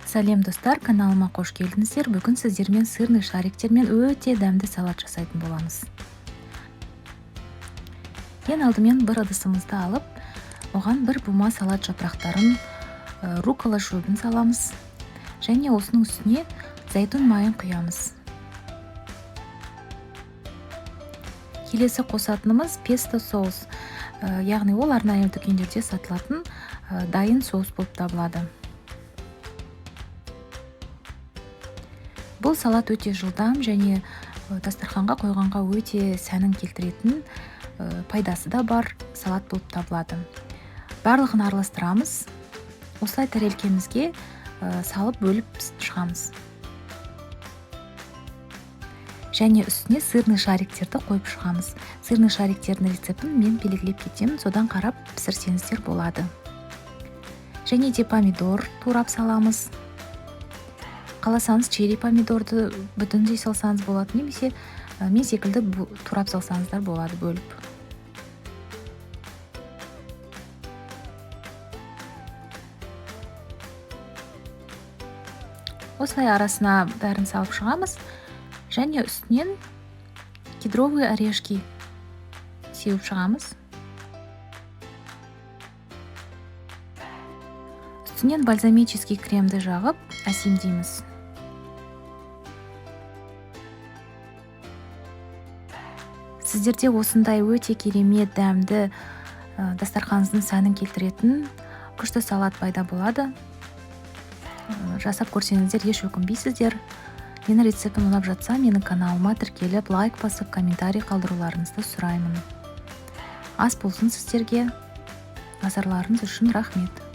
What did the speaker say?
Сәлем, достар! Каналыма қош келдіңіздер! Бүгін сіздермен сырный шариктермен өте дәмді салат жасайтын боламыз. Ең алдымен бір ыдысымызды алып, оған бір бума салат жапырақтарын, рукола шөбін саламыз және осының үстіне зәйтүн майын құямыз. Келесі қосатынымыз песто соус, яғни ол арнайы дүкендерде сатылатын дайын соус болып табылады. Бұл салат өте жылдам және дастарханға қойғанға өте сәнін келтіретін, пайдасы да бар салат болып табылады. Барлығын араластырамыз. Осылай тәрелкемізге салып, бөліп шығамыз. Және үстіне сырный шариктерді қойып шығамыз. Сырный шариктердің рецептін мен белгілеп кетемін, содан қарап пісірсеңіздер болады. Және де помидор турап саламыз. Қаласаңыз, черри помидорды бүтіндей салсаңыз болады немесе мен секілді турап салсаңыздар болады бөліп. Осылай арасына бәрін салып шығамыз және үстінен кедровые орешки сеуіп шығамыз. Үстінен бальзамический кремді жағып, әсемдейміз. Сіздерде осындай өте керемет дәмді, дастарханыңыздың сәнін келтіретін күшті салат пайда болады. Жасап көрсеңіздер, еш өкінбейсіздер. Менің рецептім ұнап жатса, менің каналыма тіркеліп, лайк басып, комментарий қалдыруларыңызды сұраймын. Ас болсын сіздерге! Назарларыңыз үшін рахмет.